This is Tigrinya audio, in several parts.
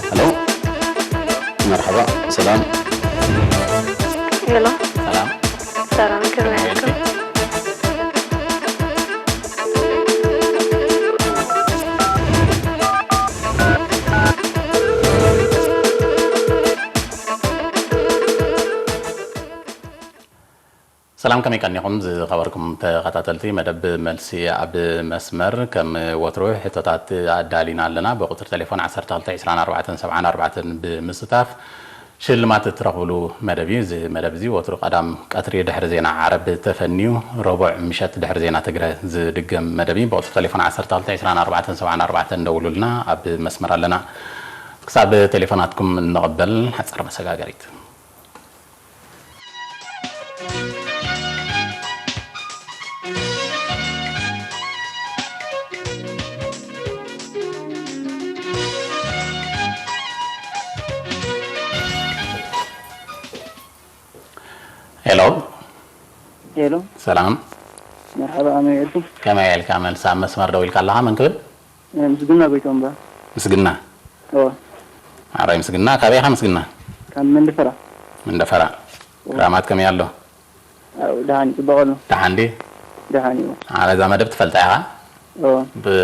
ሄሎ፣ መርሓባ፣ ሰላም። ሄሎ። ሰላም። ሰላም፣ ከመይ ኣልኩም? ሰላም፣ ከመይ ቀኒኹም ዝኸበርኩም ተኸታተልቲ መደብ መልሲ ኣብ መስመር? ከም ወትሩ ሕቶታት ኣዳሊና ኣለና። ብቁጽሪ ቴሌፎን ዓሰርተ ክልተ ዕስራን ኣርባዕተን ሰብዓን ኣርባዕተን ብምስታፍ ሽልማት እትረኽብሉ መደብ እዩ። እዚ መደብ እዚ ወትሩ ቀዳም ቀትሪ ድሕሪ ዜና ዓረብ ተፈንዩ ረቡዕ ምሸት ድሕሪ ዜና ትግረ ዝድገም መደብ እዩ። ብቁጽሪ ቴሌፎን ዓሰርተ ክልተ ዕስራን ኣርባዕተን ሰብዓን ኣርባዕተን ደውሉልና፣ ኣብ መስመር ኣለና። ክሳብ ቴሌፎናትኩም እንቕበል ሓጻር መሰጋገሪት። ሄሎ። ሄሎ። ሰላም። መርሓባ፣ ኣመይ ኢልኩም? ከመይ ኢልካ? መልሲ ኣብ መስመር ደው ኢልካ ኣለኻ፣ መን ክብል? ምስግና ጎይቶም እባ። ምስግና? እወ። ኣራይ ምስግና፣ ካበይ ኢኻ ምስግና? ካብ መንደፈራ። መንደፈራ። እወ። ክራማት ከመይ ኣሎ? ኣው፣ ደሓን እዩ፣ ጽቡቕ ኣሎ። ደሓን ድዩ? ደሓን እዩ። ኣረ፣ እዛ መደብ ትፈልጣ ኢኻ? እወ። ብ-፣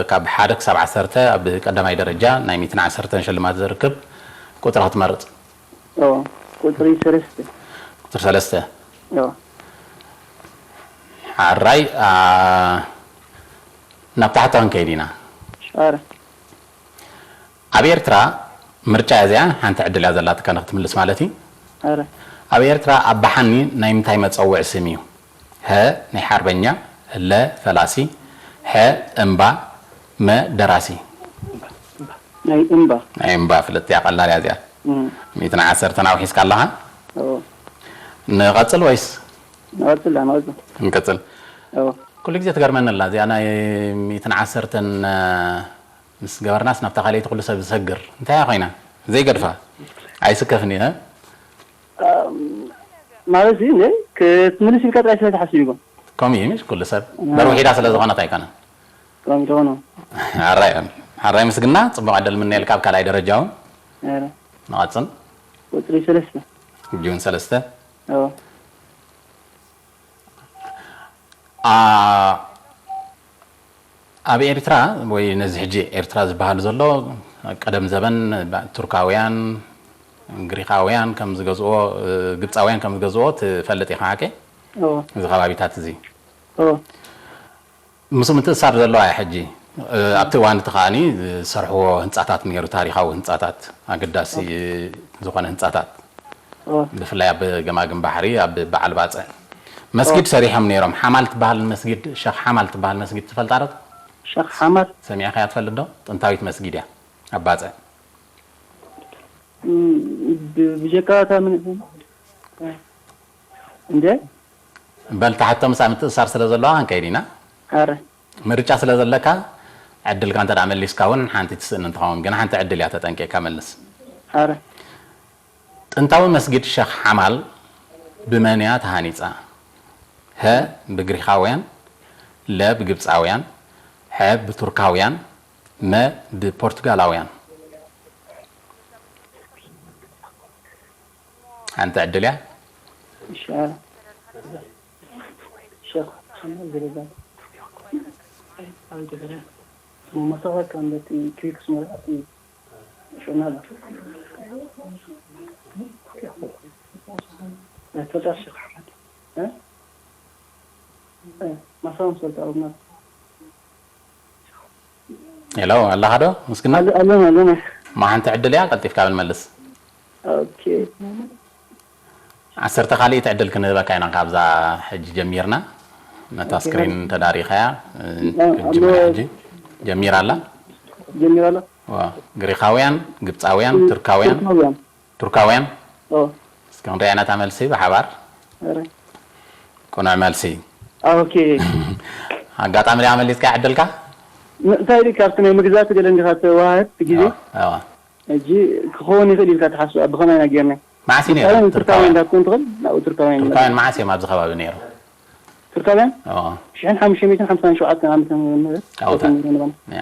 ካብ ሓደ ክሳብ ዓሰርተ ኣብ ቀዳማይ ደረጃ ናይ ሚእትን ዓሰርተን ሽልማት ዘርክብ ቁጽሪ ክትመርጽ። እወ። ቁጽሪ ሰለስተ። ቁጽሪ ሰለስተ። እወ። ሓራይ፣ ኣ፣ ናብ ታሕቲ ክንከይድ ኢና። ኣረ። ኣብ ኤርትራ ምርጫ እያ እዚኣ፣ ሓንቲ ዕድል እያ ዘላትካ ንክትምልስ ማለት እዩ። ኣረ። ኣብ ኤርትራ ኣባሓኒ ናይ ምንታይ መጸውዒ ስም እዩ? ሀ ናይ ሓርበኛ፣ ለ ፈላሲ፣ ሐ እምባ፣ መ ደራሲ። ናይ እምባ። ናይ እምባ ፍልጥቲ እያ፣ ቀላል እያ እዚኣ። እም። ሚእትን ዓሰርተን ኣውሒስካ ኣለኻ? እዎ። ንቐጽል ወይስ? ንቐጽል፣ ንቐጽል። ንቀጽል። እዎ። ኩሉ ግዜ ትገርመኒ ኣላ እዚኣ ናይ ሚእትን ዓሰርተን፣ እ፣ ምስ ገበርናስ ናብታ ካልኣይቲ ኩሉ ሰብ ዝሰግር። እንታይ እያ ኮይና? ዘይገድፋ። ኣይስከፍን እየ። ኣም፣ ማለት እዚ እንደ ክትምልስ ኢልካ ጥራይ ስለ ትሓስብ ኢኹም። ከምኡ እዩ፣ ምሽ ኩሉ ሰብ። እ። በር ውሒዳ ስለ ዝኾነት ኣይኮነን። ከምኡ ትኾኑ። ሓራይ፣ ሓራይ ምስግና፣ ጽቡቕ ዕድል ምነየልካ ኣብ ካልኣይ ደረጃ እውን። ኧረ። ንቐጽል። ቁጽሪ ሰለስተ። ጁን ሰለስተ። እዎ። ኣ፣ ኣብ ኤርትራ ወይ ነዚ ሕጂ ኤርትራ ዝበሃል ዘሎ ቀደም ዘበን ባ-፣ ቱርካውያን፣ ግሪኻውያን ከም ዝገዝኦ፣ ግብጻውያን ከም ዝገዝኦ ትፈልጥ ኢኻ ሓቀይ? እዎ። እዚ ከባቢታት እዚ። እዎ። ምስ ምትእሳር ዘለዋ እያ ሕጂ። እ፣ ኣብቲ እዋን እቲ ከኣኒ ዝሰርሕዎ ህንጻታት ነይሩ፣ ታሪኻዊ ህንጻታት፣ ኣገዳሲ ዝኾነ ህንጻታት። ኦ። ብፍላይ ኣብ ገማግም ባሕሪ፣ ኣብ በዓል ባጽዕ መስጊድ ኦ። ሰሪሖም ነይሮም። ሓማል ትበሃል መስጊድ፣ ሸኽ ሓማል ትበሃል መስጊድ ትፈልጣ ዶ? ሸኽ ሓማል? ሰሚዕኻያ ትፈልጥ ዶ? ጥንታዊት መስጊድ እያ፣ ኣብ ባጽዕ። እም፣ ብ-፣ ብጀካ እታ ምን-፣ እንደ? በል፣ ተሓቶ ምሳእ ምትእሳር ስለ ዘለዋ ክንከይድ ኢና። ኣረ። ምርጫ ስለ ዘለካ፣ ዕድልካ እንተ ደኣ መሊስካ እውን ሓንቲ ትስእን እንትኸውን፣ ግን ሓንቲ ዕድል እያ፣ ተጠንቂቕካ መልስ። ኣረ። ጥንታዊ መስጊድ ሸኽ ሓማል ብመን እያ ተሃኒጻ? ሀ ብግሪኻውያን፣ ለ ብግብጻውያን፣ ሐ ብቱርካውያን፣ መ ብፖርቱጋላውያን። ሓንቲ ዕድል እያ። እሺ፣ ኣረ። ሸኽ ሓማል ዝረዛ። መሳኻት ከም በቲ ክሪክስ መርኣቲ ሄሎ፣ ኣለኻ ዶ? ምስግና? ኣሎ-፣ ኣለና፣ ኣለና። ማ ሓንቲ ዕድል እያ፣ ቀልጢፍካ በል መልስ። ኦኬ። ዓሰርተ ካልኣይቲ ዕድል ክንህበካ ኢና፣ ካብዛ ሕጂ ጀሚርና። ነታ ኦኬ። ስክሪን ተዳሪኻያ፣ እ፣ እ፣ ክንጅምር ኣሎ። ሕጂ ጀሚራ ኣላ። ጀሚራ ኣላ? ዋ፣ ግሪኻውያን፣ ግብጻውያን፣ እ፣ ቱርካውያን። ቱርካውያን። ቱርካውያን? ኦ። እስኪ ክንሪኣ ኢና እታ መልሲ ብሓባር። ኧረ። ቅኑዕ መልሲ። ኦኬ። ኣጋጣሚ ዲኣ መሊስካ ዕድልካ? ን-፣ እንታይ ኢሉ ካብቲ ናይ ምግዛእቲ ገለ እንዲኻ ተዋህድ እቲ ግዜ? ኣዋ፣ ኣዋ። ሕጂ ክኸውን ይኽእል ኢልካ ትሓስብ፣ ብኸመይ ኢና ጌርና? መዓስ እዩ ነይሩ? ቱርካውያን ቱርካውያን? እንዳትኮን ትኽእል፣ ናብኡ ቱርካውያን ቱርካውያን ይመልሱ። መዓስ እዮም ኣብዚ ከባቢ ነይሩ? ሰብን ኦ ሽሕን ሓሙሽተ ሚእትን ሓምሳን ሸውዓተን ዓመተ ምህረት ኣውታ። ተሰሚሩ ነባና። ያ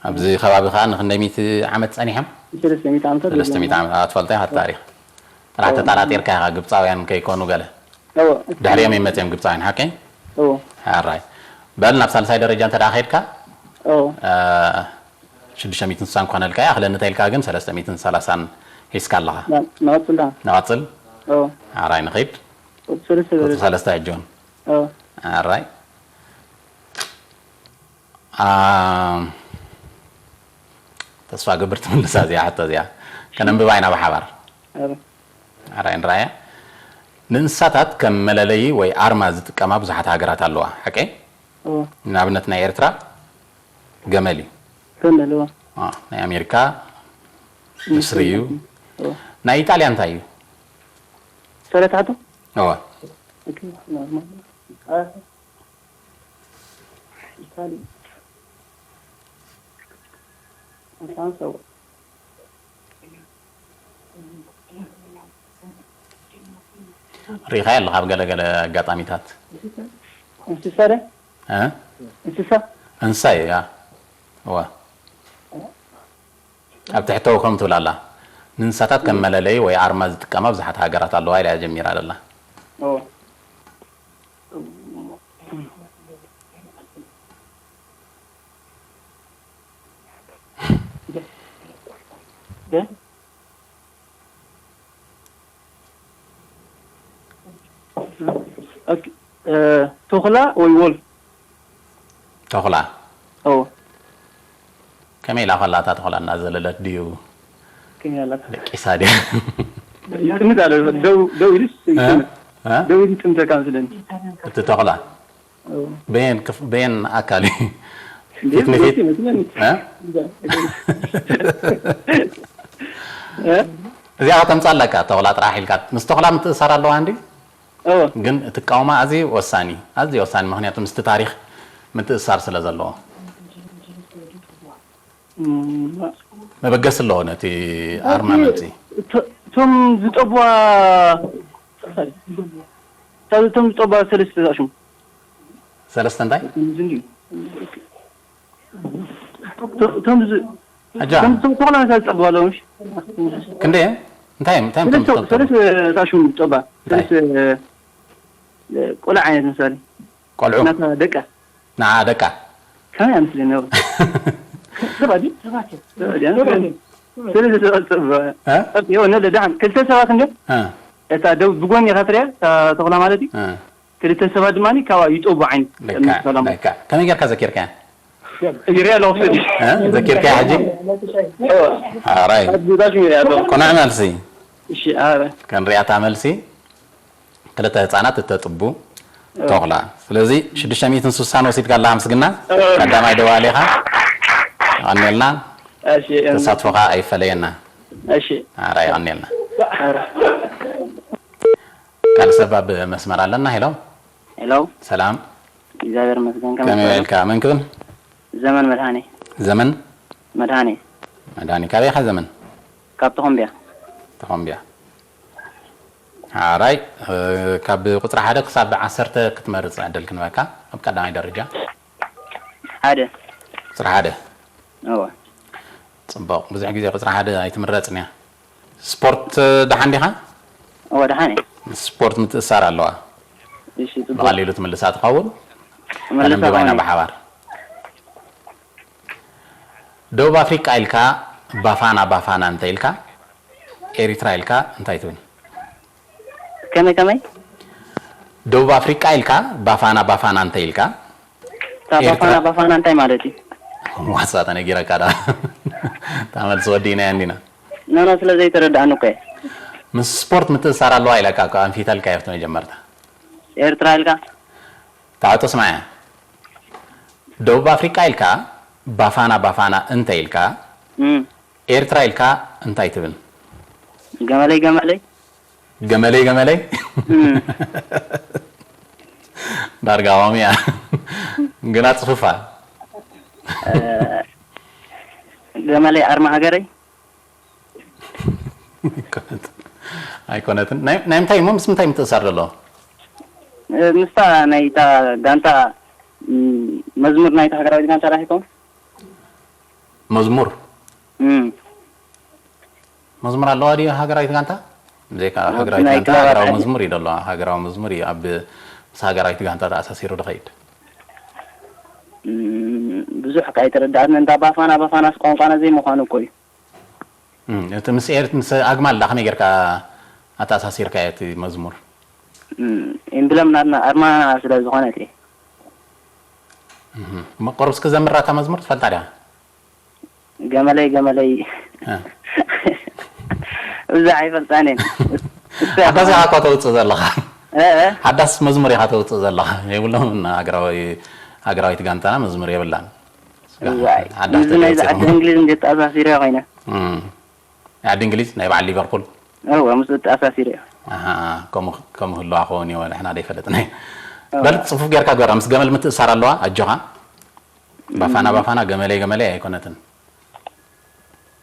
ኣብዚ ከባቢ ከዓ ንክንደይ ሚእቲ ዓመት ፀኒሖም? ሰለስተ ሚእቲ ዓመታት ሰለስተ ሚእቲ ዓመት ኣዎ፣ ትፈልጦ ኢኻ እቲ ታሪኽ። ጥራሕ ተጠራጢርካ ኢኻ ግብፃውያን ከይኮኑ ገለ። እዎ ድሕሪኦም እዮም መፅኦም ግብፃውያን ሓቀይ? እዎ ሓራይ። በል ናብ ሳልሳይ ደረጃ እንተ ደኣ ከይድካ እዎ ሽዱሽተ ሚእትን ስሳን ክኾነልካ እያ ክለኒ ተይልካ ግን ሰለስተ ሚእትን ሰላሳን ሒዝካ ኣለኻ። ንቐፅል ዳ ንቐፅል እዎ ሓራይ ንኸይድ። ቁፅሪ ሰለስተ ቁፅሪ ደረጃ ሰለስተ ሕጂ እውን እዎ ኣራይ ተስፋ ገብር ትምልሳ እዚኣ ሕቶ እዚኣ ከነንብባ ኢና ብሓባር። እዎ ኣራይ ንራያ። ንእንስሳታት ከም መለለዪ ወይ ኣርማ ዝጥቀማ ብዙሓት ሃገራት ኣለዋ። ሓቀይ? እዎ ንኣብነት ናይ ኤርትራ ገመል እዩ። ገመል እዎ አ፣ ናይ ኣሜሪካ ንስሪ እዩ። እዎ ናይ ኢጣልያ እንታይ እዩ? ሰለታት እወ ርኢኻዮ ኣለኻ ኣብ ገለገለ ኣጋጣሚታት። እንስሳ ደ እ? እንስሳ እንስሳ እዩ ያ። እወ ኣብ ትሕተው ከም ትብል ኣላ። ንእንስሳታት ከም መለለዪ ወይ ኣርማ ዝጥቀማ ብዙሓት ሃገራት ኣለዋ ኢላ እያ ጀሚራ ዘላ። እዎ ተኹላ ወይ ወልፍ ተኹላ ኦ ከመይ ኢላ ከላ እታ ተኹላ እናዘለለት ድዩ ከመይ ኣላት ደቂሳ ድያ ይጥምት ኣሎ ደው ደው ኢሉስ ይጥምት እ? ደው ኢሉ ይጥምተካ መስለኒ እቲ ተኹላ ኦ በየን ክፍ- በየን ኣካል እዩ እንዴ ፊት ንፊት ይመስለኒ እ? እ? እዚኣ ከተምፃ ኣለካ ተኹላ ጥራሕ ኢልካ ምስ ተኹላ ምትእሳር ኣለዋ እንዲ ኦ ግን እቲ ቃውማ ኣዝዩ ወሳኒ ኣዝዩ ወሳኒ ምክንያቱ ምስቲ ታሪክ ምትእሳር ስለ ዘለዎ እም፣ መበገሲ ኣለዎ ነቲ ኣርማ መምፅኢ እቶ- እቶም ዝጠብዋ እቶም ዝጠብዋ ሰለስተ ሽሙ ሰለስተ እንታይ እቶም ዝ- ኣጃ እቶም ዝጠብዋ ሰለስተ ዝጠብዋ ኣለዉ ምሽ ክንደይ እዮም እንታይ እዮም እንታይ እዮም እቶም ዝጠብጠቡ? ሰለስተ ሽሙ ዝጠብዋ እንታይ? ሰለስተ ቆልዓ ዓይነት ምሳሌ ቆልዑ እናታ ደቃ ንዓ ደቃ ከመይ ኣምስሊ ነው ሰለስተ ሰባት ዝጠብዋ እ? ክልተ ሰባት እንደ እታ ደው ብጎኒ ኢኻ ትሪኣ እታ ተኹላ ማለት እዩ እ። ክልተ ሰባት ድማ ካብኣ ይጠቡ ዓይነት ደካ ደካ ከመይ ጌርካ ዘኪርካያ ይሪኣ ኣለኹ ስእሊ እ? ዘኪርካያ ሕጂ ኣራይ ዳሽ ሚሪያ ኣለኹ ቁኑዕ መልሲ እሺ ኣረ ክንሪኣታ መልሲ ክልተ ህፃናት እተጥቡ ተኹላ ስለዚ ሽዱሽተ ሚእትን ስሳን ወሲድካ ኣለካ ምስግና ቀዳማይ ደዋሊ ኢኻ ቀኒልና እሺ ተሳትፎኻ ኣይፈለየና እሺ ኣራይ ቀኒልና ኣረ ካልእ ሰብ ኣብ መስመር ኣለና ሄሎ ሄሎ ሰላም እግዚኣብሔር ይመስገን ከመይ ከመይ ውዒልካ መን ክብል ዘመን መድሃኔ ዘመን መድሃኔ መድሃኒ ካበይ ኢኻ ዘመን ካብ ተኾምቢያ ተኾምቢያ ሓራይ ካብ ቁፅሪ ሓደ ክሳብ ዓሰርተ ክትመርፅ ዕድል ክንበካ ኣብ ቀዳማይ ደረጃ ሓደ ቁፅሪ ሓደ እወ ፅቡቕ ብዙሕ ግዜ ቁፅሪ ሓደ ኣይትምረፅን እያ ስፖርት ደሓን ዲኻ እወ ደሓን እየ ምስ ስፖርት ምትእሳር ኣለዋ እሺ ፅቡቅ ብቐሊሉ ትምልሳ ትኸውን መልሳ ከነንብባ ኢና ኾነ ብሓባር ደቡብ ኣፍሪቃ ኢልካ ባፋና ባፋና እንተ ኢልካ ኤሪትራ ኢልካ እንታይ ትብል ከመይ ከመይ ደቡብ ኣፍሪቃ ኢልካ ባፋና ባፋና እንተ ኢልካ እታ ባፋና ኤርትራ- ባፋና እንታይ ማለት እዩ ዋሳ ተነጊረካ ዳ እታ መልሲ ወዲእናያ እንዲና ኖኖ ስለ ዘይተረዳእኒ እኮ እየ ምስ ስፖርት ምትእሳር ኣለዋ ኢለካ እኮ ኣንፊተልካ ኣብቲ መጀመርታ ኤርትራ ኢልካ ታዕጦ ስማያ ደቡብ ኣፍሪቃ ኢልካ ባፋና ባፋና እንተ ኢልካ እም፣ ኤርትራ ኢልካ እንታይ ትብል ገመለይ ገመለይ ገመለይ ገመለይ እም፣ ዳርጋ ዋሚያ ግና ፅፉፋ እ፣ ገመለይ ኣርማ ሃገረይ ኣይኮነትን ናይ ናይ ምንታይ እሞ ምስ ምንታይ ምትእሳር ዘለዎ ምስታ ናይታ ጋንታ፣ ም፣ መዝሙር ናይታ ሃገራዊት ጋንታ ራኺብኩም? መዝሙር እም። መዝሙር ኣለዋ ድዩ ሃገራዊት ጋንታ? ብዘይካ ወዲ ሃገራዊት ናይ ጋንታ ከባቢ ሃገራዊ ዓዲ። መዝሙር እዩ ዘለዋ። ሃገራዊ መዝሙር እዩ ኣብ ምስ ሃገራዊት ጋንታ ተኣሳሲሩ ዝኸይድ። እም፣ ብዙሕ ከይተረዳእትን እንዳ ባፋና፣ ባፋናስ ቋንቋና ዘይምዃኑ እኮ እዩ። እም፣ እቲ ምስ ኤርት ምስ ኣግማል ዳ ከመይ ጌርካ ኣተኣሳሲርካ እቲ መዝሙር? እም፣ ኤምብለም ናትና ኣርማ ስለ ዝኾነት እየ። እም፣ እሞ ቁሩብ እስኪ ዘምራ እታ መዝሙር ትፈልጣ ዲኻ? ገመለይ ገመለይ እ። እዛ ኣይፈልጣን እየ። እሱ ሓዳስ ያኸ- ኢኻ እኮ ተውፅእ ዘለኻ። እ፣ እ። ሓዳስ መዝሙር ኢኻ ተውፅእ ዘለኻ። የብሎም ሃገራዊ ሃገራዊት ጋንታና መዝሙር የብላን። እዋይ፣ ሓዳስ ምስዚ ናይዚ ዓዲ ተተውፅእ። እንግሊዝ እንዴት ተኣሳሲረ ኮይነ? እም። ዓዲ እንግሊዝ ናይ በዓል ሊቨርፑል። እወ፣ ምስ ተኣሳሲረ። ኣሃ፣ ከምኡ ከምኡ ህልዋ ክኸውን እየ ወላ ንሕና ዘይፈለጥና። በል ጽፉፍ ጌርካ ግበራ። ምስ ገመል ምትእሳር ኣለዋ። ኣጆኻ። ባፋና ባፋና ገመለይ ገመለይ ኣይኮነትን።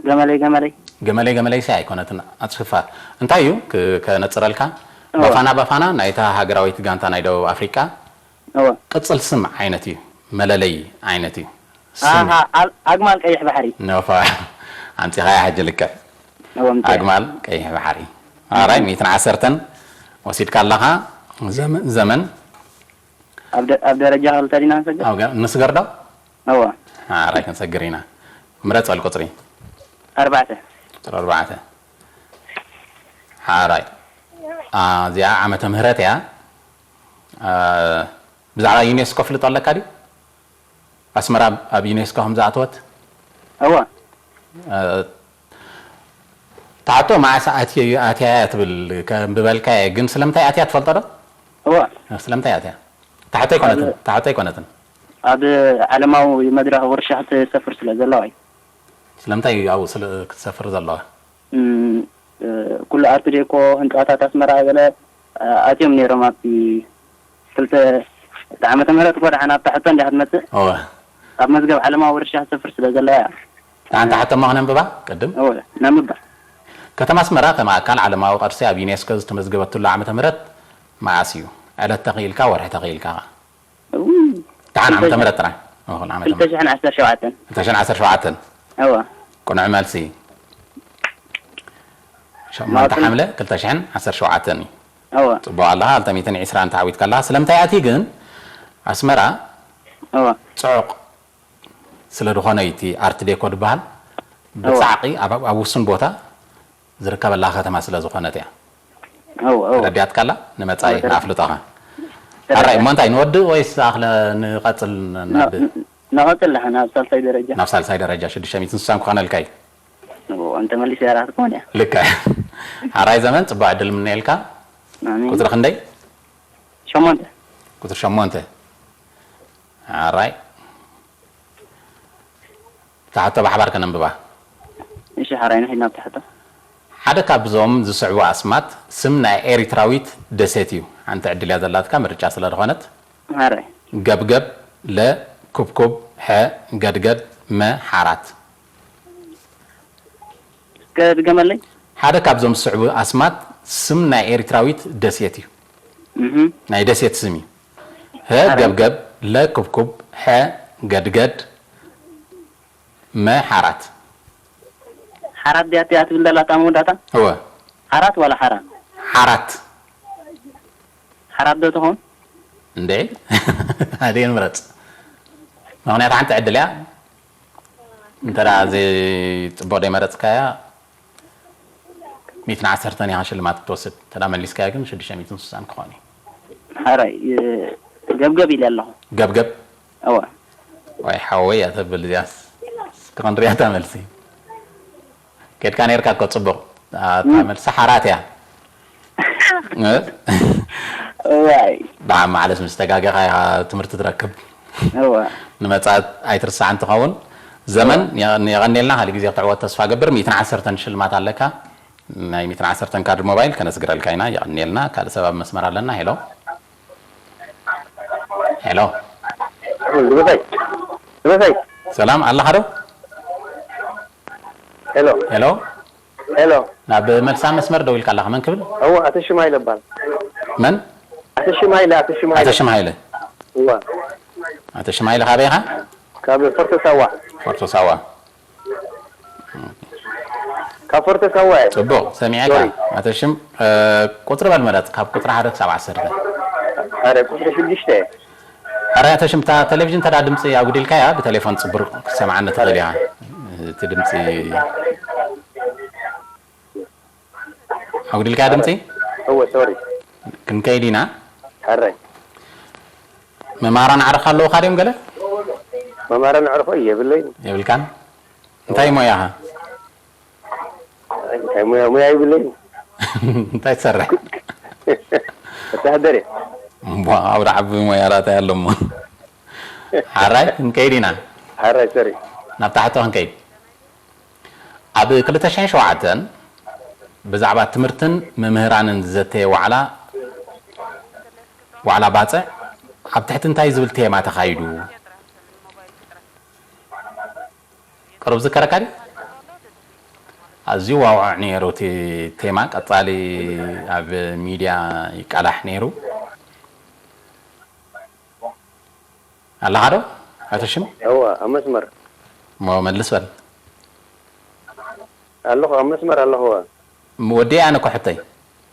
ገመለይ ገመለይ ገመለይ ገመለይ ሲ ኣይኮነትን። ኣጽፍፋ። እንታይ እዩ ክ- ከነጽረልካ? እወ። ባፋና ባፋና ናይታ ሃገራዊት ጋንታ ናይ ደቡብ ኣፍሪቃ እወ ቅጽል ስም ዓይነት እዩ። መለለይ ዓይነት እዩ። ስም ኣሃ ኣል- ኣግማል ቀይሕ ባሕሪ ነፋ ኣምጺኻያ ሕጂ ልክዕ እወ ምጽእ ኣግማል ቀይሕ ባሕሪ ኣራይ ሚእትን ዓሰርተን ወሲድካ ኣለኻ። ዘመ- ዘመን ኣብ ደ- ኣብ ደረጃ ክልተ ዲና ንሰግር ኣብ ገ- ንስገር ዶ? እወ ኣራይ ክንሰግር ኢና። ምረጽ በል ቁጽሪ ኣርባዕተ ቁጽሪ ኣርባዕተ። ሓራይ እዚኣ ዓመተ ምህረት እያ። ብዛዕባ ዩኔስኮ ፍልጦ ኣለካ ድዩ? ኣስመራ ኣብ ዩኔስኮ ከም ዝኣተወት እወ ትሓቶ መዓስ ኣትያ እያ ትብል። ከንብበልካ እየ ግን ስለምንታይ ኣትያ ትፈልጦ ዶ? እወ ስለምንታይ ኣትያ? ትሓቶ ኣይኮነትን ትሓቶ ኣይኮነትን። ኣብ ዓለማዊ መድረኽ ውርሻ ክትሰፍር ስለ ዘለዋ እዩ። ስለምንታይ እዩ ኣብኡ ክትሰፍር ዘለዋ? ኩሉ ኣርት ዴኮ ህንፃታት ኣስመራ ገለ ኣትዮም ነይሮም ኣብቲ ክልተ ዓመተ ምህረት እኮ ደሓን ኣብታ ሕቶ እንዲያ ክትመፅእ እወ ኣብ መዝገብ ዓለማዊ ውርሻ ክትሰፍር ስለ ዘለዋ እያ። ሓንቲ ሓቶ እሞ ክነንብባ ቅድም። እወ ነንብባ። ከተማ ኣስመራ ከም ኣካል ዓለማዊ ቅርሲ ኣብ ዩኔስኮ ዝተመዝገበትሉ ዓመተ ምህረት መዓስ እዩ? ዕለት ተኽኢልካ ወርሒ ተኽኢልካ ኸዓ? እውይ፣ ደሓን ዓመተ ክልተ- ምህረት ጥራይ። እኹል ዓመተ ክልተ ሽሕን ዓሰርተ ሸውዓተን ክልተ ሽሕን ዓሰርተ ሸውዓተን እወ ቅኑዕ መልሲ። ሸሞንተ ማዕፅን- ሓምለ ክልተ ሽሕን ዓሰርተ ሸውዓተን እዩ። እወ ፅቡቕ ኣለኻ። ክልተ ሚእትን ዕስራን ተዓዊትካ ኣለኻ። ስለምንታይ ኣትዩ ግን ኣስመራ እወ ፅዑቕ ስለ ዝኾነ እዩ እቲ ኣርት ዴኮ ዝበሃል ብፃዕቂ ኣብ ኣብ ውሱን ቦታ ዝርከበላ ከተማ ስለ ዝኾነት እያ። እወ እወ ተረዲኣትካ ኣላ? ንመፃኢ እወ፣ ተረ- ንኣፍልጦኻ። ተረዲኣ- ኣራይ እሞ እንታይ ንወድእ ወይስ ኣኽለ ንቐፅል ናብ ን- ንቐፅል ደሓን ናብ ሳልሳይ ደረጃ ናብ ሳልሳይ ደረጃ ሽዱሽተ ሚእትን ስሳን ክኾነልካ እዩ። እወ እንተመሊሰ ኣራት ክኾን እያ። ልክዕ። ሓራይ ዘመን ፅቡቅ ዕድል ምነየልካ። ኣሜን። ቁፅሪ ክንደይ? ሸሞንተ ቁፅሪ ሸሞንተ። ሓራይ እታ ሕቶ ብሓባር ከነንብባ። እሺ ሓራይ ንሒድ ናብ ትሕቶ። ሓደ ካብዞም ዝስዕቡ ኣስማት ስም ናይ ኤሪትራዊት ደሴት እዩ። ሓንቲ ዕድል እያ ዘላትካ ምርጫ ስለ ዝኾነት። ሓራይ ገብገብ፣ ለ፣ ኩብኩብ፣ ሐ፣ ገድገድ፣ መ፣ ሓራት። እስከ ድገመለይ። ሓደ ካብዞም ዝስዕቡ ኣስማት ስም ናይ ኤሪትራዊት ደሴት እዩ። እህ ናይ ደሴት ስም እዩ። ሀ ሓራይ። ገብገብ፣ ለ ኩብኩብ፣ ሐ ገድገድ፣ መ ሓራት። ሓራት ድያ እቲኣ ትብል ዘላ እታ መወዳእታ? እወ ሓራት ዋላ ሓራ? ሓራት። ሓራት ዶ ትኸውን? እንዴ ኣደየ ንምረፅ። ምክንያቱ ሓንቲ ዕድል እያ። እንተ ደኣ ዘይ ፅቡቅ ደይ መረፅካያ ሚእትን ዓሰርተን ኢኻ ሽልማት ክትወስድ። እንተ ደኣ መሊስካያ ግን ሽዱሽተ ሚእትን ስሳን ክኾን እዩ። ሓራይ እ፣ ገብገብ ኢለ ኣለኹ። ገብገብ እወ ወይ ሓወይ እያ ተብል እዚኣስ። እስኪ ክንሪኣ እታ መልሲ። ከድካ ነርካ እኮ ፅቡቅ። እታ መልሲ ሓራት እያ። እ? እዋይ ደሓን ማዕለስ ምስ ተጋገኻ ኢኻ ትምህርቲ ትረክብ። እወ ንመጻት ኣይትርሳዕን ትኸውን። ዘመን የቐንየልና። ካልእ ግዜ ክትዕወት ተስፋ ገብር። ሚእትን ዓሰርተን ሽልማት ኣለካ። ናይ ሚእትን ዓሰርተን ካርድ ሞባይል ከነስግረልካ ኢና። የቐንየልና። ካልእ ሰብ ኣብ መስመር ኣለና። ሄሎ ሄሎ ንጉሰይ ንጉሰይ ሰላም ኣለኻ ዶ? ሄሎ ሄሎ ሄሎ ናብ መልሳ መስመር ደው ኢልካ ኣለኻ። መን ክብል? እወ ኣቶ ሽማይለ እባል መን? ኣቶ ሽም ሃይለ፣ ኣቶ ሽም ኣቶ ሃይለ። ሽም ሃይለ። እዋ። ኣቶ ሽም ሃይለ ካበይ ኢኻ? ካብ ፎርቶ ሳዋ። ፎርቶ ሳዋ። ካብ ፎርቶ ሳዋ እየ። ጽቡቕ፣ ሰሚዐካ። ሶሪ። ኣቶ ሽም፣ እ፣ ቁጽሪ በል ምረጽ፣ ካብ ቁጽሪ ሓደ ክሳብ ዓሰርተ። ኣረ፣ ቁጽሪ ሽዱሽተ እየ። ኣረ፣ ኣቶ ሽም፣ እታ ቴሌቪዥን ተዳ ድምጺ ኣጉዲልካያ፣ ብቴሌፎን ጽቡቕ ክትሰምዓኒ ትኽእል ኢኻ። እቲ ድምጺ ኣጉዲልካያ ድምጺ? እወ፣ ሶሪ። ክንከይድ ኢና። ሕራይ። መማራን ዓርኻ ኣለውኻ ድዮም ገለ? መማራን ኣዕርፎ የብለይን። የብልካን? እንታይ ሞያኻ? እንታይ ሞያ፣ ሞያ የብለይን። እንታይ ትሰርሕ? ወታሃደር እየ። እሞ፣ ኣብ ዳዕቢ ሞያ ራእታይ ኣሎ እሞ። ሓራይ፣ ክንከይድ ኢና። ሓራይ፣ ሶሪ። ናብ ታሕቲ ክንከይድ። ኣብ ክልተ ሽሕን ሸውዓተን ብዛዕባ ትምህርትን መምህራንን ዝዘተየ ዋዕላ፣ ዋዕላ ባጽዕ፣ ኣብ ትሕቲ እንታይ ዝብል ቴማ ተኻይዱ? ቅሩብ ዝከረካ ድዩ? ኣዝዩ ዋውዕ ነይሩ እቲ ቴማ። ቀጻሊ ኣብ ሚድያ ይቃላሕ ነይሩ። ኣለኻ ዶ? ኣቶ ሽም? እወ፣ ኣብ መስመር። እሞ መልስ በል። ኣለኹ፣ ኣብ መስመር ኣለኹ። እወ። ወዲ ኣነ እኮ ሕቶይ።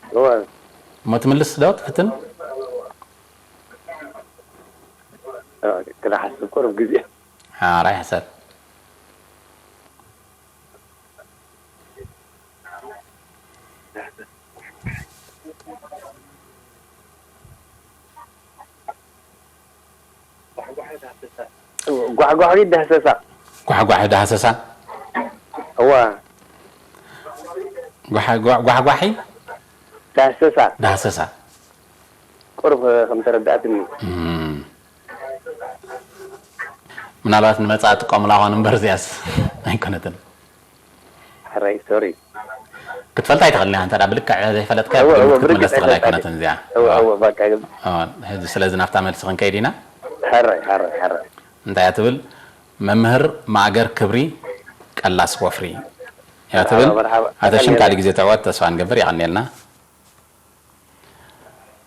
እወ። እሞ ትምልስ ዶ ትፍትን? እወ፣ ክልሓስብ ቁሩብ ግዜ። ሓራይ ሕሰብ። ጓሕጓሒ ዳህሰሳ። ጓሕጓሒ ዳህሰሳ። እዋ። ጓሕ-፣ ጓ-፣ ጓሕጓሒ ዳህሰሳ። ዳህሰሳ። ቁሩብ ከም ተረዳእትኒ። እም። ምናልባት ንመጻኢ ጥቀሙላ ኾን እምበር እዚኣስ ኣይኮነትን። ሕራይ፣ ሶሪ። ክትፈልጣ ኣይትኽእልን ኢኻ፣ እንተ ደኣ ብልክዕ ዘይፈለጥካያ እወ፣ እወ፣ ብግምት ክትምለስ ብርግጽ ትኽእል ኣይፈልጣ ኣይኮነትን እዚኣ። እወ፣ እወ። እወ፣ በቃ። እወ፣ ሕጂ ስለዚ ናብታ መልሲ ክንከይድ ኢና። ሕራይ፣ ሕራይ፣ ሕራይ። እንታይ እያ ትብል? መምህር ማእገር ክብሪ ቀላስ ወፍሪ እያ ትብል። መርሓባ፣ መርሓባ። ኣቶ ሽም ካልእ ግዜ ትዕወት ተስፋ ንገብር፣ የቐንየልና።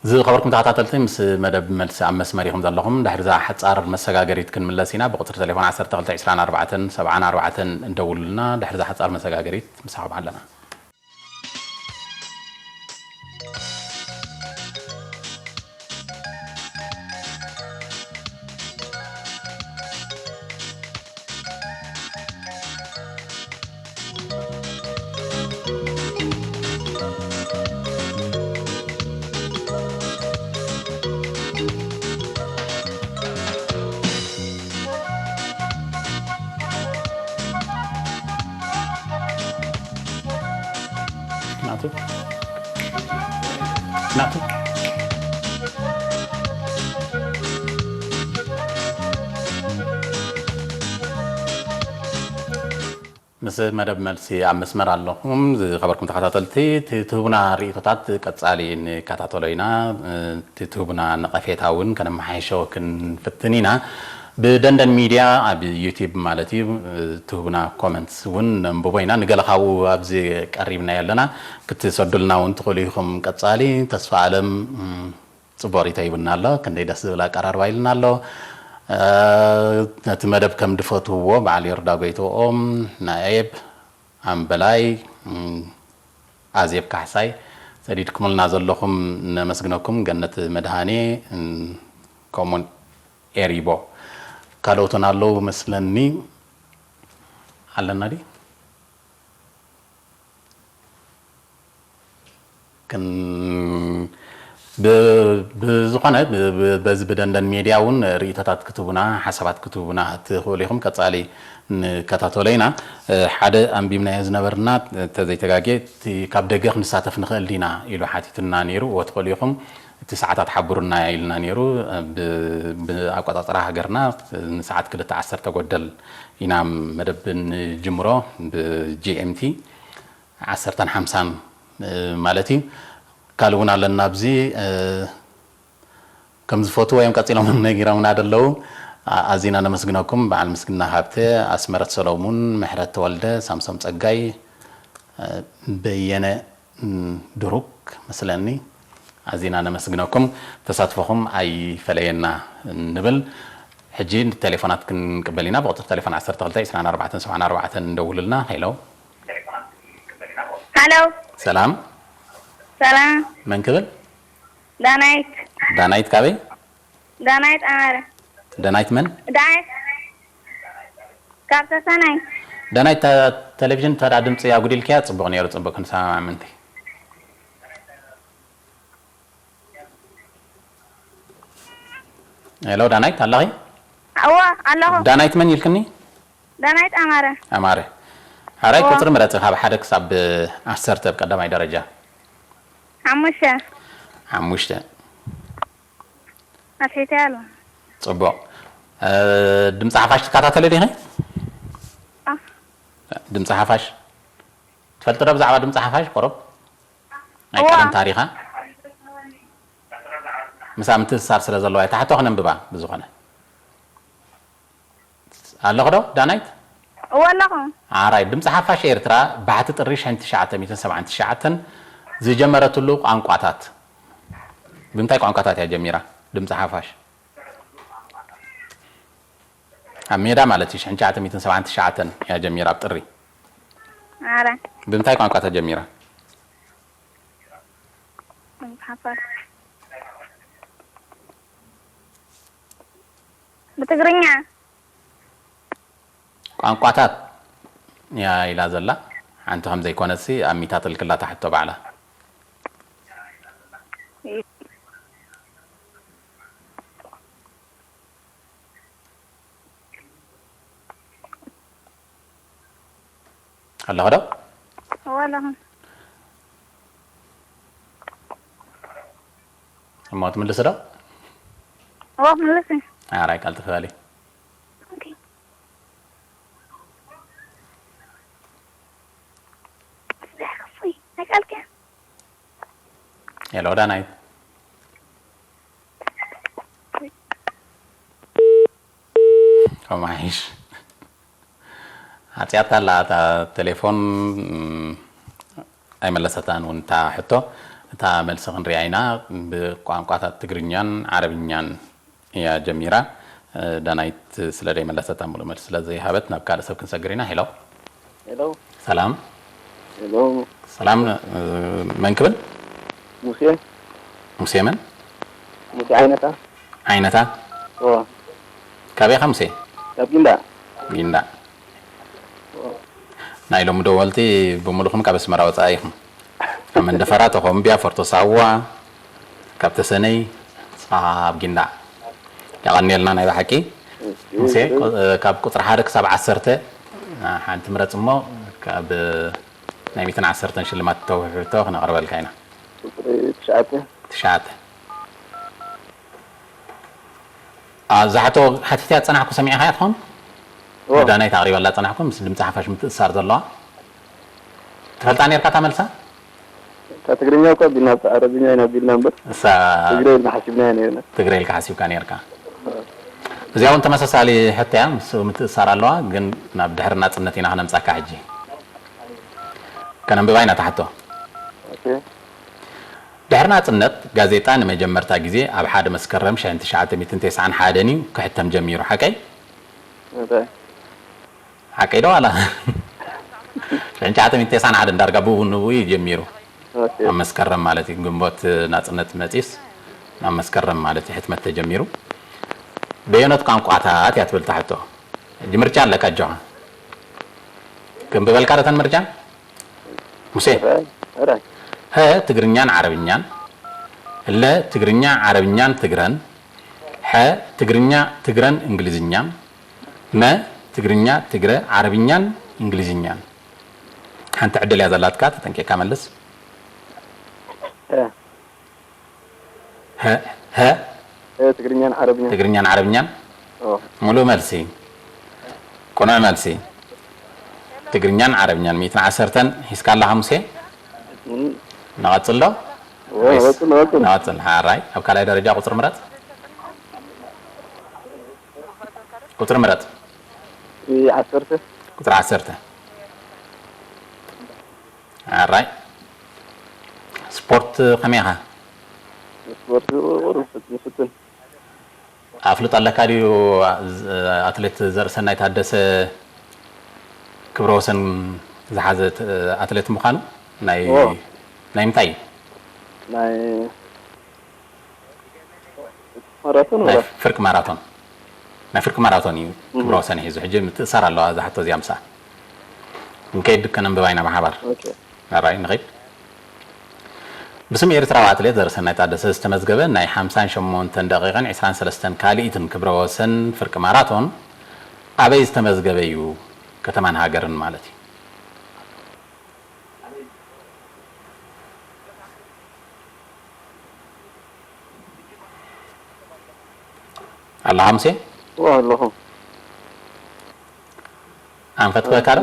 ዝኸበርኩም ተኸታተልቲ፣ ምስ መደብ መልሲ ኣብ መስመር ኢኹም ዘለኹም። ድሕሪ እዛ ሓጻር መሰጋገሪት ክንምለስ ኢና። ብቁጽሪ ቴሌፎን ዓሰርተ ክልተ ዕስራን ኣርባዕተን ሰብዓን ኣርባዕተን ደውሉልና። ድሕሪ እዛ ሓጻር መሰጋገሪት ምሳኹም ኣለና። ናቱ። ናቱ። ምስ መደብ መልሲ ኣብ መስመር ኣለኹም። ዝኸበርኩም ተኸታተልቲ፣ እቲ ትህቡና ርእይቶታት ቀጻሊ ንከታተሎ ኢና። እቲ ትህቡና ነቐፌታ እውን ከነመሓይሾ ክንፍትን ኢና። ብደንደን ሚድያ ኣብ ዩቲዩብ ማለት እዩ፣ ትህቡና ኮመንትስ እውን ነንብቦ ኢና። ንገለ ካብኡ ኣብዚ ቀሪብናዮ ኣለና። ክትሰዱልና እውን ትኽእሉ ኢኹም። ቀጻሊ ተስፋ ኣለም፣ እም፣ ጽቡቕ ርእይቶ ሂቡና ኣሎ። ክንደይ ደስ ዝብል ኣቀራርባ ኢሉና ኣሎ። እ፣ ነቲ መደብ ከም ድፈትውዎ በዓል ዮርዳ ጎይትኦም፣ ናኤብ፣ ኣምበላይ፣ እም፣ ኣዜብ ካሕሳይ፣ ሰዲድኩምልና ዘለኹም ነመስግነኩም። ገነት መድሃኔ፣ እም፣ ከምኡውን ኤሪቦ። ካልኦትን ኣለዉ መስለኒ። ኣለና ድዩ? ክን-፣ ብ-፣ ብዝኾነ ብ-፣ ብ-፣ በዚ ብደንደን ሜድያ እውን ርእይቶታት ክትህቡና፣ ሓሳባት ክትህቡና ትኽእሉ ኢኹም። ቀጻሊ ንከታተሎ ኢና። እ፣ ሓደ ኣንቢብናዮ ዝነበርና፣ እንተዘይተጋጌ፣ እቲ ካብ ደገ ክንሳተፍ ንኽእል ዲና ኢሉ ሓቲቱና ነይሩ። እወ፣ ትኽእሉ ኢኹም። እቲ ሰዓታት ሓብሩና ኢልና ነይሩ። ብ-፣ ብኣቆጻጽራ ሃገርና ንሰዓት ክልተ ዓሰርተ ጎደል ኢና መደብ ንጅምሮ ብ-ጂ ኤም ቲ። ዓሰርተን ሓምሳን፣ እ፣ ማለት እዩ። ካልእ እውን ኣለና ኣብዚ፣ እ፣ ከም ዝፈትዎ እዮም ቀጺሎም ነጊሮምና ደለዉ። ኣ-፣ ኣዚና ነመስግነኩም። በዓል ምስግና ሃብተ፣ ኣስመረት ሰሎሙን፣ ምሕረት ተወልደ፣ ሳምሶም ጸጋይ፣ እ፣ በየነ፣ እ፣ ድሩክ መስለኒ። ኣዚና ነመስግነኩም። ተሳትፎኹም ኣይፈለየና ንብል። ሕጂ ቴሌፎናት ክንቅበል ኢና። ብቁጽሪ ቴሌፎን ዓሰርተ ክልተ ዕስራን ኣርባዕተን ሰብዓን ኣርባዕተን እንደውሉልና። ሄሎ። ሃሎ። ሰላም። ሰላም። መን ክብል? ዳናይት። ዳናይት ካበይ? ዳናይት ኣማረ። ዳናይት መን? ዳናይት ካብ ተሰነይ። ዳናይት፣ ተ- ቴሌቪዥን ተዳ ድምፂ ኣጉዲልክያ፣ ፅቡቕ ነይሩ፣ ፅቡቕ ክንሰማማዕ ምንቲ። ሄሎ ዳናይት ኣለኺ? እወ ኣለኹ። ዳናይት መን ኢልክኒ? ዳናይት ኣማረ። ኣማረ። ሓራይ እወ። ቁፅሪ ምረፂ ካብ ሓደ ክሳብ ዓሰርተ ኣብ ቀዳማይ ደረጃ። ሓሙሽተ። ሓሙሽተ። ኣትሒተያ ኣሎ። ፅቡቕ። እ፣ ድምፂ ሓፋሽ ትከታተሊ ዲኺ? አ። ድምፂ ሓፋሽ ትፈልጢ ዶ ብዛዕባ ድምፂ ሓፋሽ ቁሩብ ናይ እዋ። ቀደም ታሪኻ? ምሳ ምትእስሳር ስለ ዘለዋ እየ። ታሕቶ ክነንብባ ብዝኾነ። ኣለኹ ዶ ዳናይት? እወ ኣለኹ። ኣራይ ድምፂ ሓፋሽ ኤርትራ ባሕቲ ጥሪ ሽሕን ትሽዓተ ሚእትን ሰብዓን ትሽዓተን ዝጀመረትሉ ቋንቋታት ብምንታይ ቋንቋታት እያ ጀሚራ? ድምፂ ሓፋሽ ኣብ ሜዳ ማለት እዩ። ሽሕን ትሽዓተ ሚእትን ሰብዓን ትሽዓተን እያ ጀሚራ ኣብ ጥሪ። ኣረ ብምንታይ ቋንቋታት ጀሚራ? ሓፋሽ ብትግርኛ። ቋንቋታት እያ ኢላ ዘላ ሓንቲ ከም ዘይኮነሲ ኣሚታትልክላ እታ ሕቶ ባዕላ። ኣለኹ ዶ? እወ ኣለኹ። እሞ ትምልሲ ዶ? እወ ክምልስ እየ። ኣራይ ቃል ትኽእሊ። ኦኬ። ናይ ቃልከ? ሄሎ ዳናይት። ከማይሽ ኣጽያታ ኣላ እታ ቴሌፎን። እም፣ ኣይመለሰታን እውን እታ ሕቶ። እታ መልሲ ክንሪኣ ኢና። ብቋንቋታት ትግርኛን ዓረብኛን እያ ጀሚራ። እ፣ ዳናይት ስለ ዘይመለሰታ፣ ሙሉእ መልሲ ስለ ዘይሃበት ናብ ካልእ ሰብ ክንሰግር ኢና። ሄሎ። ሄሎ። ሰላም። ሄሎ። ሰላም። እ፣ መን ክብል? ሙሴ። ሙሴ መን? ሙሴ ዓይነታ። ዓይነታ። ኦ። ካበይ ኢኻ ሙሴ? ካብ ጊንዳ። ጊንዳ። ናይ ሎሚ ደወልቲ ብምሉኹም ካብ ኣስመራ ወጻኢ ኢኹም። ካብ መንደፈራ፣ ተኾምቢያ፣ ፎርቶ ሳዋ፣ ካብ ተሰነይ፣ ንስኻ ኣብ ጊንዳ። የቐንየልና ናይ ብሓቂ። ሙሴ፣ ቁ-፣ ካብ ቁጽሪ ሓደ ክሳብ ዓሰርተ፣ እ፣ ሓንቲ ምረጽ እሞ፣ ካብ ናይ ሚእትን ዓሰርተን ሽልማት ተውህብቶ ክነቕርበልካ ኢና። ቁጽሪ ትሽዓተ። ትሽዓተ። ኣብዛ ሕቶ ሓቲተ ዝጸናሕኩ ሰሚዕኻያ ትኾን? እወ። ዳናይት ኣቕሪበላ ጸናሕኩ፣ ምስ ድምጺ ሓፋሽ ምትእስሳር ዘለዋ። ትፈልጣ ነርካ እታ መልሳ? እታ ትግርኛ እኮ ኣቢልና፣ ኣብታ ዓረብኛ ኢና ኣቢልና እምበር፣ እሳ ትግረ ኢልና ሓሲብናያ ነርና። ትግረ ኢልካ ሓሲብካ ነርካ። እዚኣ እውን ተመሳሳሊ ሕቶ እያ፣ ምስ ምትእስሳር ኣለዋ፣ ግን ናብ ድሕሪ ናጽነት ኢና ክነምጻካ ሕጂ። ከነንብባ ኢና እታ ሕቶ። ኦኬ። ድሕሪ ናጽነት፣ ጋዜጣ ንመጀመርታ ግዜ ኣብ ሓደ መስከረም ሽሕን ትሽዓተ ሚእትን ተስዓን ሓደን እዩ ክሕተም ጀሚሩ፣ ሓቀይ? እንታይ? ሓቀይ ዶ ዋላ? ሽሕን ትሽዓተ ሚእትን ተስዓን ሓደን ዳርጋ ብኡ ንብኡ እዩ ጀሚሩ። ኦኬ። ኣብ መስከረም ማለት እዩ፣ ግንቦት ናጽነት መጺስ ናብ መስከረም ማለት እዩ ሕትመት ተጀሚሩ። በየኖት ቋንቋታት እያ ትብል እታ ሕቶ። ሕጂ ምርጫ ኣለካ፣ ኣጆኻ። ክንብበልካ ዶ እተን ምርጫ? ሙሴ። ኦራይ፣ ኦራይ። ሀ ትግርኛን ዓረብኛን፣ ለ ትግርኛ ዓረብኛን ትግረን፣ ሐ ትግርኛ ትግረን እንግሊዝኛን፣ መ ትግርኛ ትግረ ዓረብኛን እንግሊዝኛን። ሓንቲ ዕድል እያ ዘላትካ፣ ተጠንቂቕካ መልስ። ሀ። ሀ፣ ሀ ሀ ትግርኛን ዓረብኛን። ትግርኛን ዓረብኛን። ኦ። ሙሉእ መልሲ። ቅኑዕ መልሲ። ትግርኛን ዓረብኛን ሚእትን ዓሰርተን ሒዝካ ኣለኻ ሙሴ? እም። ንቐጽል ዶ? ኦ፣ ወጽል፣ ወጽል። ንቐጽል። ሓራይ፣ ኣብ ካልኣይ ደረጃ ቁጽሪ ምረጽ። ቁጽሪ ምረጽ። እ፣ ዓሰርተ። ቁጽሪ ዓሰርተ። ኣራይ። ስፖርት ከመይ ኢኻ? ስፖርት ዝውውር ይፍትን። ኣፍልጦ ኣለካ ድዩ? ኣትሌት ዘርእሰናይ ታደሰ ክብረ ወሰን ዝሓዘ ኣትሌት ምዃኑ? ናይ ናይ ምንታይ እዩ? ናይ ማራቶን ናይ ፍርቂ ማራቶን ናይ ፍርቂ ማራቶን እዩ ክብረ ወሰን ሒዙ። ሕጂ ምትእሳር ኣለዋ እዛ ሕቶ እዚኣ ምሳ። ንከይድ ከነንብባ ኢና ብሓባር። ኣራይ ንኸይድ። ብስም ኤርትራዊ ኣትሌት ዘርሰናይ ታደሰ ዝተመዝገበ ናይ ሓምሳን ሸሞንተን ደቂቕን ዕስራን ሰለስተን ካልኢትን ክብረ ወሰን ፍርቂ ማራቶን ኣበይ ዝተመዝገበ እዩ? ከተማን ሃገርን ማለት እዩ። ኣለኻ ሙሴ? ኣለኹ። ኣንፈት ክበካ ዶ?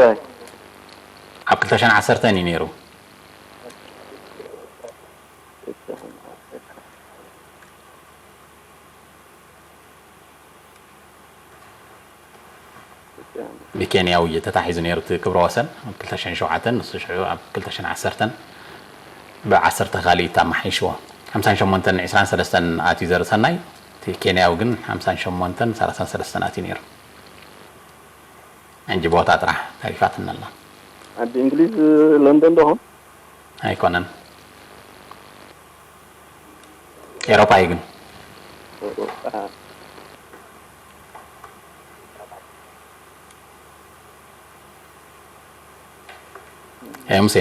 ራይ ኣብ ክልተ ሽሕን ዓሰርተን እዩ ነይሩ። ብኬንያዊ እዩ ተታሒዙ ነይሩ እቲ ክብረ ወሰን። ኣብ ክልተ ሽሕን ሸውዓተን ንሱ ሽዑ ኣብ ክልተ ሽሕን ዓሰርተን ብዓሰርተ ካልኢት ኣመሓይሽዎ። ሓምሳን ሸሞንተን ዕስራን ሰለስተን ኣትዩ ዘርሰናይ፣ እቲ ኬንያዊ ግን ሓምሳን ሸሞንተን ሰላሳን ሰለስተን ኣትዩ ነይሩ። እንጂ ቦታ ጥራሕ ተሪፋትኒ ኣላ። ዓዲ እንግሊዝ ለንደን ዶ ኾን? ኣይኮነን። ኤሮፓ እዩ ግን። ኤምሲ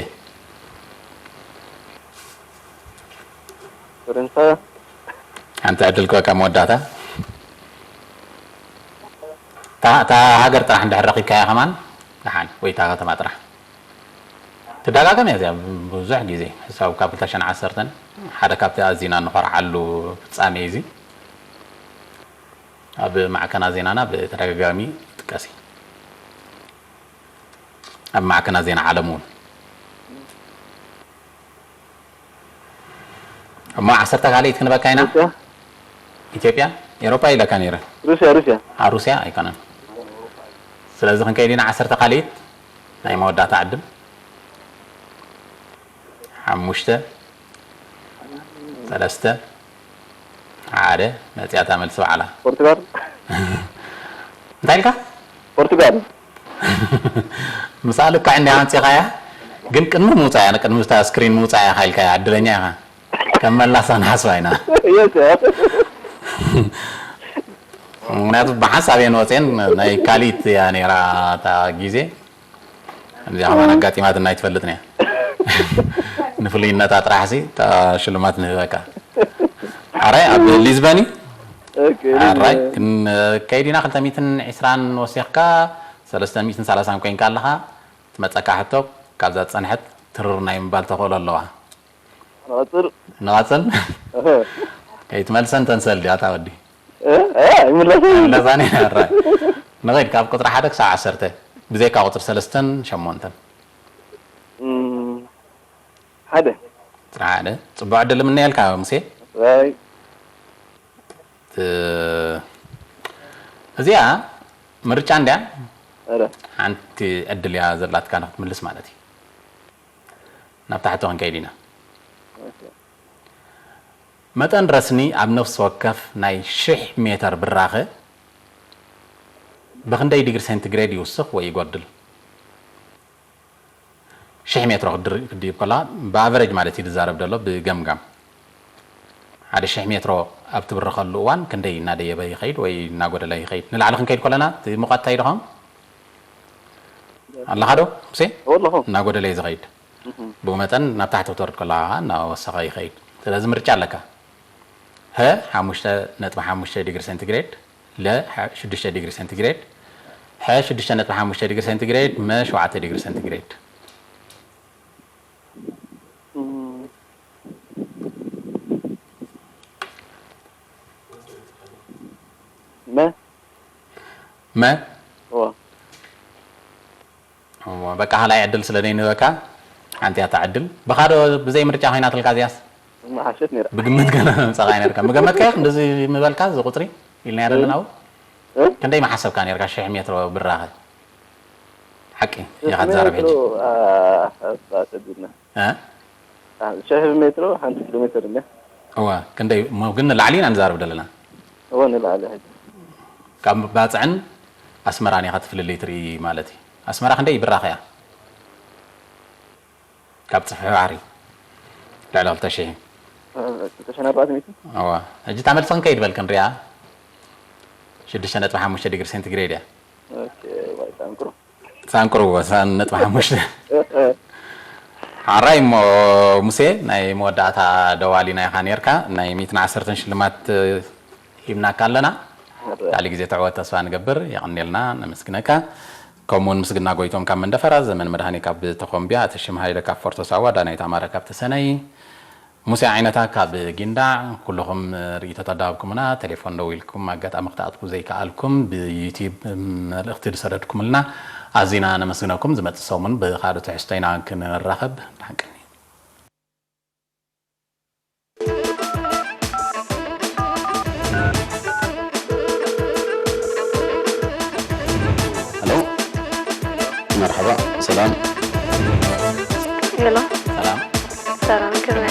ፈረንሳ። ሓንቲ ዕድል ክበካ መወዳእታ። እታ እታ ሃገር ጥራሕ እንድሕር ረኺብካያ ከማን ደሓን፣ ወይ እታ ከተማ ጥራሕ። ትደጋገም እያ እዚኣ ብዙሕ ግዜ። ሕሳብ ካብ ክልተ ሽሕን ዓሰርተን ሓደ ካብቲ ኣዚና እንኾርዓሉ ፍጻሜ እዩ እዚ። ኣብ ማዕከና ዜናና ብተደጋጋሚ ይጥቀስ እዩ። ኣብ ማዕከና ዜና ዓለም እውን። እሞ ዓሰርተ ካልኢት ክንበካ ኢና። ሩስያ። ኢትዮጵያ፣ ኤሮፓ ኢለካ ነይረ። ሩስያ፣ ሩስያ። ኣብ ሩስያ ኣይኮነን። ስለዚ ክንከይድ ኢና ዓሰርተ ካልኢት ናይ መወዳእታ ዕድል። ሓሙሽተ፣ ሰለስተ፣ ሓደ፣ መጽያታ መልሲ በዓላ። ፖርቱጋል። እንታይ ኢልካ? ፖርቱጋል። ምሳሌ እኳ እንዲያ ኣምጺኻያ፣ ግን ቅድሚ ምውጻእያ፣ ቅድሚ እታ ስክሪን ምውጻእያ ኢኻ ኢልካያ፣ ዕድለኛ ኢኻ። ከም መላሳ ንሓስባ ኢና። የስ፣ ያ። ምኽንያቱ ብሓንሳብ እየን ወፅየን፣ ናይ ካሊት እያ ነይራ እታ ግዜ። እዚኣ ከማን ኣጋጢማትና ኣይትፈልጥን እያ። ንፍሉይነታ ጥራሕ ሲ እታ ሽልማት ንህበካ። ኣራይ ኣብ ሊዝበን እዩ። ኦኬ፣ ኣራይ ሊዝበን። ክን-፣ ከይዲና ክልተ ሚእትን ዕስራን ወሲኽካ ሰለስተ ሚእትን ሰላሳን ኮይንካ ኣለኻ። ትመጸካ ሕቶ ካብዛ ዝጸንሐት ትርር ናይ ምባል ተኽእሎ ኣለዋ። ንቐጽል። ንቐጽል? እህ። ከይትመልሰን ተንሰል ድያ እታ ወዲ? እ? እ? ኣይምለስን። ኣይምለሳን እያ። ኣራይ። ንኸይድ ካብ ቁጽሪ ሓደ ክሳብ ዓሰርተ። ብዘይካ ቁጽሪ ሰለስተን ሸሞንተን። እም፣ ሓደ። ቁጽሪ ሓደ። ጽቡቕ ዕድል እምነየልካ ሙሴ። ኣራይ። እ፣ እዚኣ ምርጫ እንድያ? ኣረ። ሓንቲ ዕድል እያ ዘላትካ ንክትምልስ ማለት እዩ። ናብ ታሕቲ ክንከይድ ኢና። ኦኬ። መጠን ረስኒ ኣብ ነፍሲ ወከፍ ናይ ሽሕ ሜተር ብራኸ ብኽንደይ ዲግሪ ሴንቲግሬድ ይውስኽ ወይ ይጎድል? ሽሕ ሜትሮ ክድር-፣ ክድይብ ከላ፣ ብኣቨሬጅ ማለት እዩ ዝዛረብ ዘሎ፣ ብገምጋም። ሓደ ሽሕ ሜትሮ ኣብ ትብርኸሉ እዋን ክንደይ እናደየበ ይኸይድ ወይ እናጎደለ ይኸይድ? ንላዕሊ ክንከይድ ከለና፣ እቲ ሙቐት እንታይ ይድኸም? ኣለኻ ዶ፣ ሙሴ? ኣለኹ። እናጎደለ እዩ ዝኸይድ። እህ። ብኡ መጠን ናብ ታሕቲ ክትወርድ ከለኻ እናወሰኸ ይኸይድ። ስለዚ ምርጫ ኣለካ። ሀ ሓሙሽተ ነጥቢ ሓሙሽተ ዲግሪ ሴንቲግሬድ፣ ለ ሐ ሽዱሽተ ዲግሪ ሴንቲግሬድ፣ ሐ ሽዱሽተ ነጥቢ ሓሙሽተ ዲግሪ ሴንቲግሬድ፣ መ ሸውዓተ ዲግሪ ሴንቲግሬድ። እም፣ መ። መ? እወ። እሞ በቃ ካልኣይ ዕድል ስለ ዘይንህበካ፣ ሓንቲ እያ እታ ዕድል። ብኻዶ ብዘይ ምርጫ ኮይናትልካ እዚኣስ? መሓሸት ነይራ። ብግምት ገና ምምጻኻ ነርካ። ምገመትካዮ ክንድዚ ምበልካ፣ እዚ ቁጽሪ ኢልና ኣለና ኣብኡ? እ? ክንደይ ምሓሰብካ ነርካ? ሽሕ ሜትሮ ብራኸ? ሓቂ ኢኻ ትዛረብ ሜትሮ፣ ሕጂ። ኣ፣ ኣ፣ ኣ፣ ሰዲድና። እ? ኣ፣ ሽሕ ሜትሮ ሓንቲ ኪሎ ሜትር እንድያ። እወ፣ ክንደይ እሞ ግን ንላዕሊ ኢና ንዛረብ ዘለና። እወ ንላዕሊ ሕጂ ካብ ባፅዕን ኣስመራን ኢኻ ትፍልልይ ትርኢ ማለት እዩ። ኣስመራ ክንደይ ብራኸ እያ? ካብ ፅፍሒ ባሕሪ ልዕሊ ክልተ ሽሕ። ክልተ ሽሕን ኣርባዕተ ሚእትን እዋ፣ ሕጂ እታ መልሲ ክንከይድ በል ክንሪኣ። ሽዱሽተ ነጥቢ ሓሙሽተ ዲግሪ ሴንቲግሬድ እያ። ኦኬ፣ ዋይ፣ ሳንቅሩ። ሳንቅርዎ፣ ሰን ነጥቢ ሓሙሽተ። ሓራይ እሞ ሙሴ፣ ናይ መወዳእታ ደዋሊና ኢኻ ነርካ። ናይ ሚእትን ዓሰርተን ሽልማት ሂብናካ ኣለና። ካልእ ግዜ ትዕወት ተስፋ ንገብር። የቐንየልና፣ ነመስግነካ። ከምኡውን ምስግና ጎይቶም ካብ መንደፈራ፣ ዘመን መድሃኒ ካብ ተኾምቢያ፣ ኣተሽም ሃይለ ካብ ፎርቶ ሳዋ፣ ዳናይት ኣማረ ካብ ተሰነይ፣ ሙሴ ዓይነታ ካብ ጊንዳዕ፣ ኩልኹም ርእይቶ ተዳሃብኩምና፣ ቴሌፎን ደዊልኩም ኣጋጣሚ ክትኣትዉ ዘይከኣልኩም፣ ብዩቲዩብ መልእኽቲ ዝሰደድኩምልና ኣዚና ነመስግነኩም። ዝመጽእ ሰሙን ብኻልእ ትሕዝቶ ኢና ክንራኸብ። ደሓን ቀኒ። ሄሎ፣ መርሓባ፣ ሰላም። ሄሎ፣ ሰላም። ሰላም፣ ከመይ